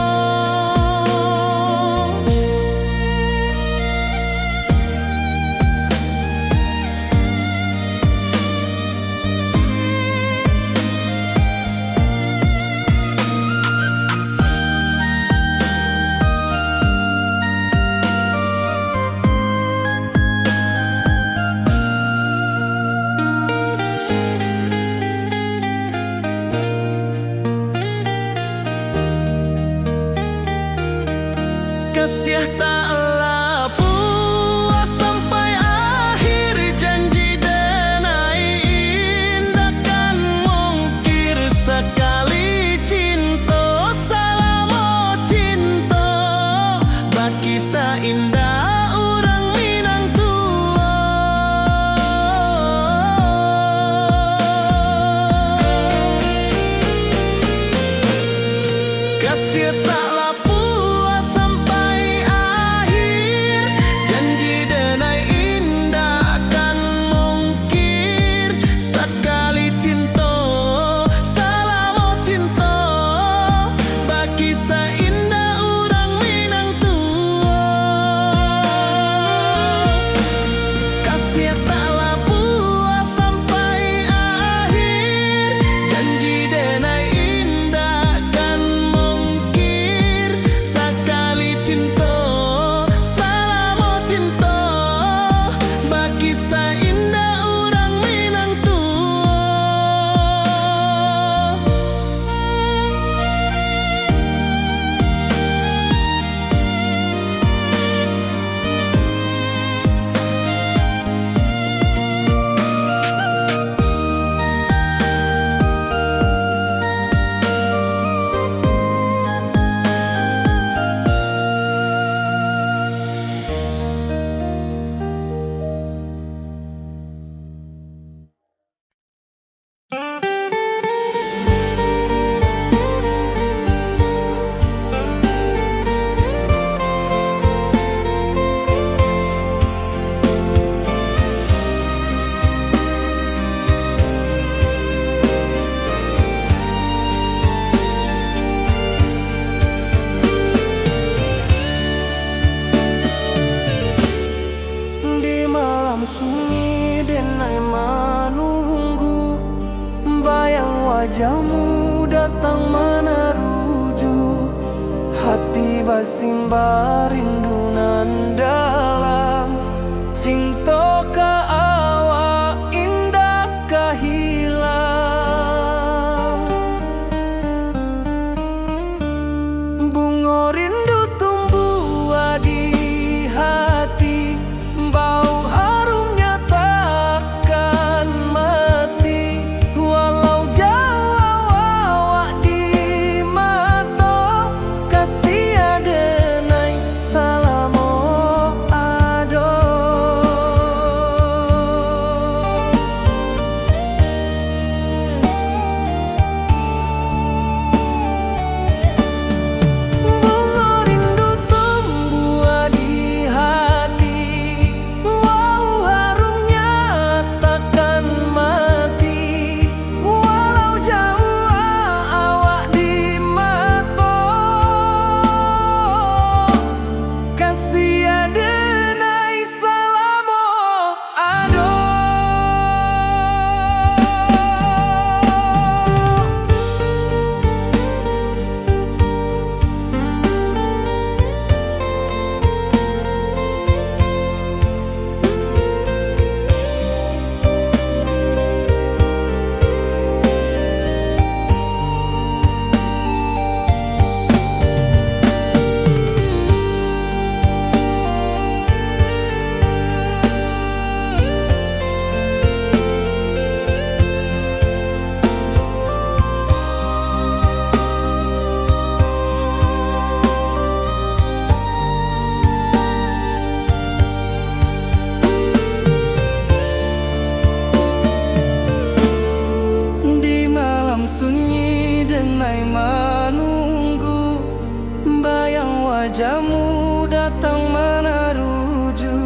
Kasiah taklah puas sampai akhir, janji denai indak kan mungkir. Sakali cinto, salamo cinto, bakisah indak urang Minang tuo. Kasiah taklah puas sampai akhir, janji denai indak kan mungkir. Sakali cinto, salamo cinto, bakisah indak urang Minang tuo. Kasiah taklah puas sampai akhir, janji denai indak kan mungkir. Sakali cinto, salamo cinto, bakisah indak urang Minang tuo. Di malam sunyi denai manunggu, bayang wajahmu datang manaruju. Hati basimba rindu nan dalam, cinto ka awak indak ka hilang. Bungo rindu tumbuah di hati, bau harumnya takkan mati. Walau jauh awak di mato, kasiah denai salamo ado. Denai manunggu, bayang wajahmu datang manaruju.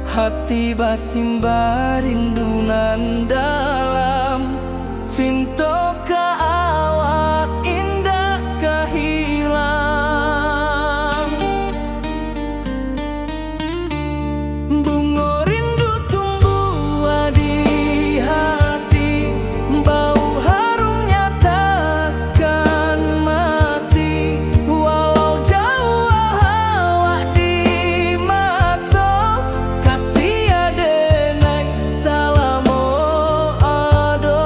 Hati basimba rindu nan dalam, cinto ka awak indak ka hilang. Bungo rindu tumbuah di hati, bau harumnya takkan mati. Walau jauah awak di mato, kasih adenai salamo ado.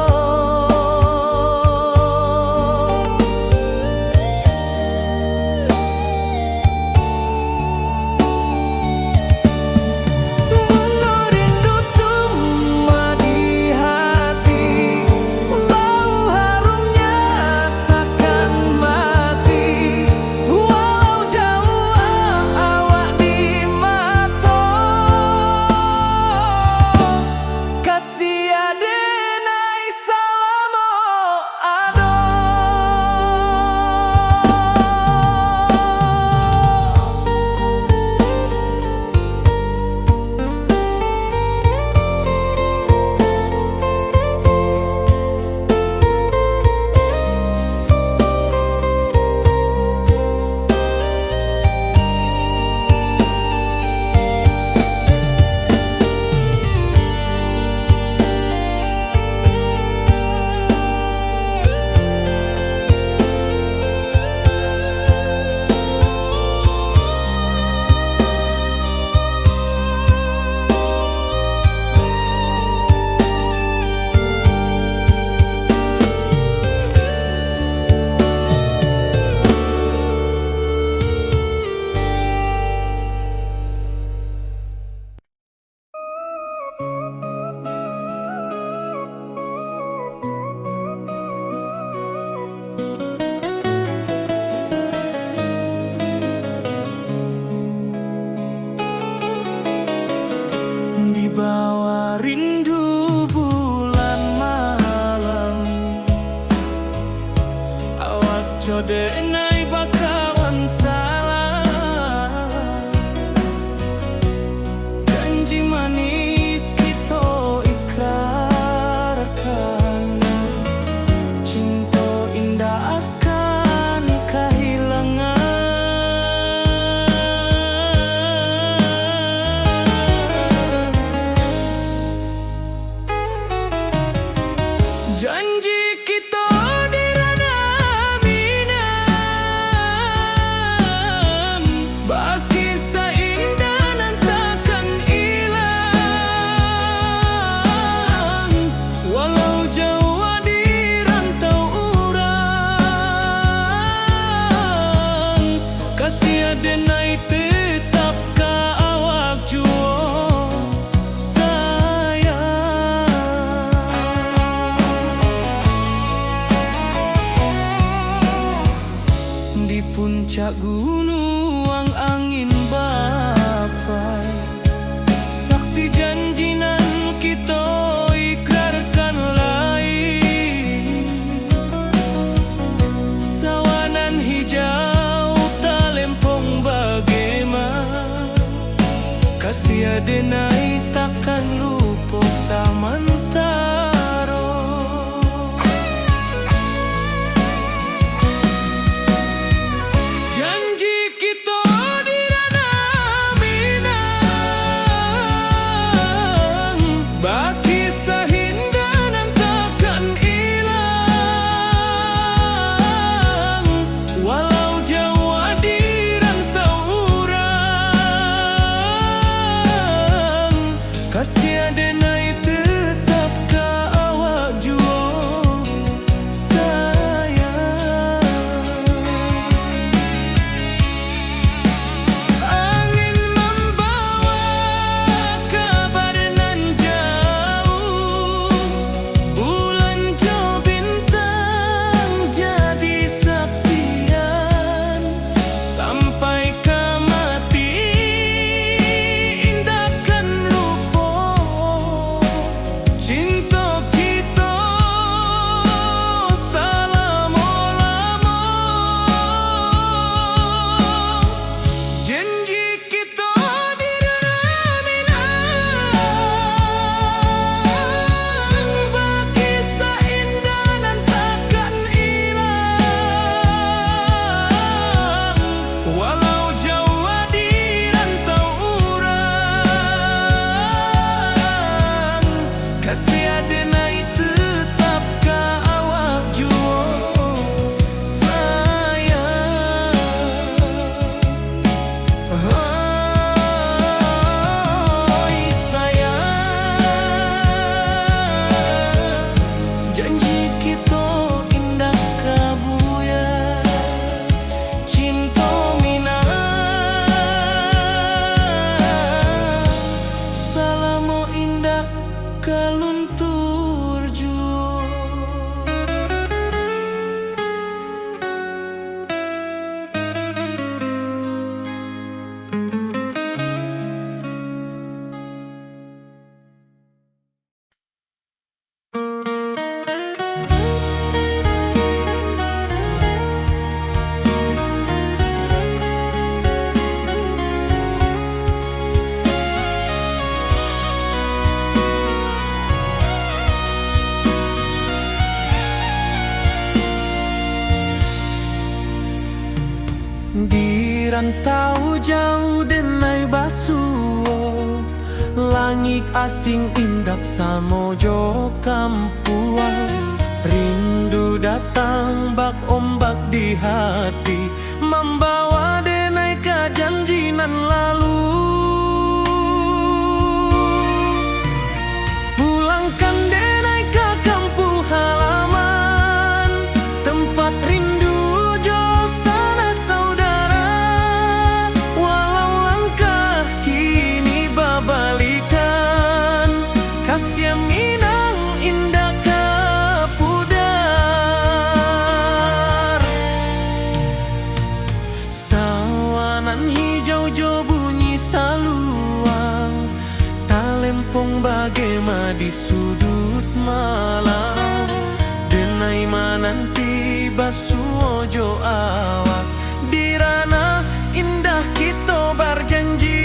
Bungo rindu tumbuah di hati, bau harumnya takkan mati. Walau jauah awak di mato, kasih adenai salamo ado. Di bawah rindu bulan malam, awak jo denai bakawan salam. Janji manis kito ikrarkan, cinto indak akan kahilangan. Janji kito di Ranah Minang, bakisah indah nan takkan ilang. Walau jauah di rantau urang, kasih adenai tetap ka awak juo sayang. Di puncak gunuang angin bapai, saksi janji nan kito ikrarkan lai. Sawah nan hijau talempong bagema, kasih adenai takkan lupo samantaro. Janji kito di Ranah Minang, bakisah indah nan takkan ilang. Walau jauah di rantau urang, kasih adenai tetap Rantau jauah denai basuo, langik asing indak samo jo kampuang. Rindu datang bak ombak di hati, mambawa denai ka janji nan lalu. Pulangkan denai ka kampuang halaman, tempat rindu jo sanak saudara. Walau langkah kini babalikan, kasiah Minang indak ka pudar. Sawanan hijau jo bunyi saluang, talempong bagema di suduik malam. Denai mananti basuo jo awak, di ranah indah kito barjanji.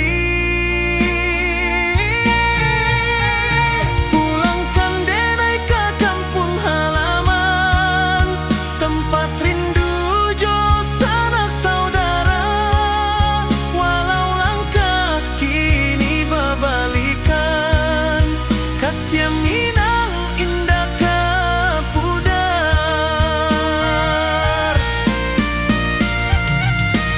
Pulangkan denai ka kampuang halaman, tempat rindu jo sanak saudara. Walau langkah kini babalikan, kasiah Minang indak ka pudar.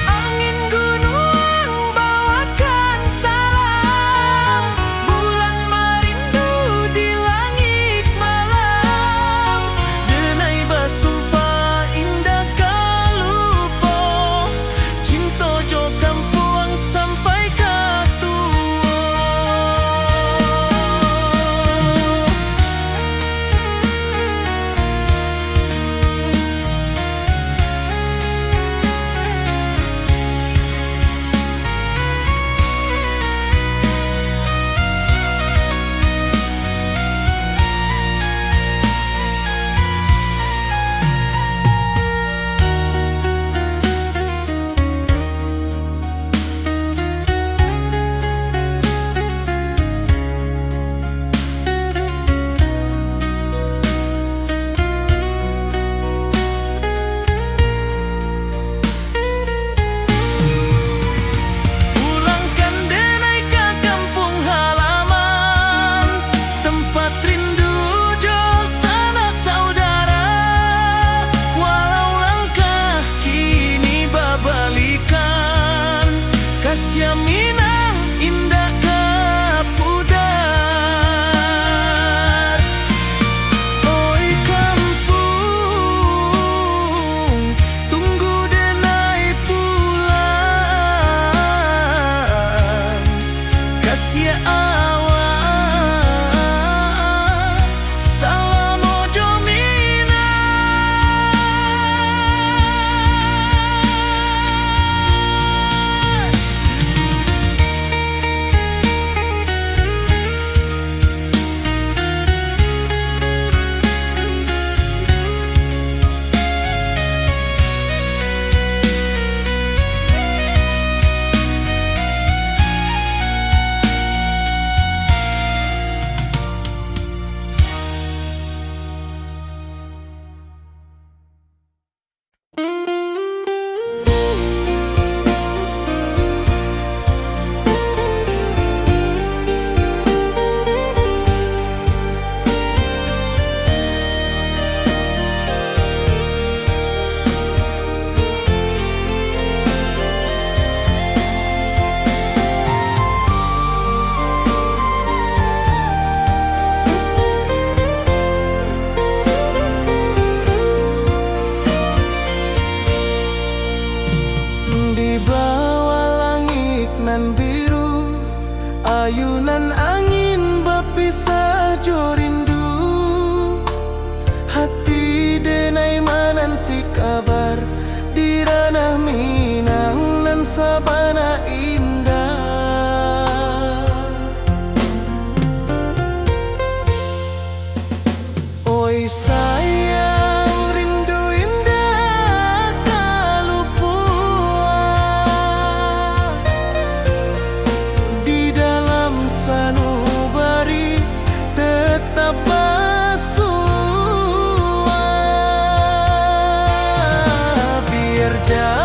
Angin gunuang bawakan salam, bulan marindu di langik malam. Denai basumpah indak ka lupo, cinto jo kampuang sampai ka tuo. Pulangkan denai ka kampuang halaman, tempat rindu jo sanak saudara. Walau langkah kini babalikan, kasiah Minang indak ka pudar. Oi kampuang, tunggu denai pulang. Kasiah awak salamo jo Minang. Di bawah langik nan biru, ayunan angin bapisah jo rindu. Hati denai mananti kabar di ranah Minang nan sabana indah. Oi sayang, rindu indak ka lupo. Di dalam sanubari tetap basuo. Biar jauah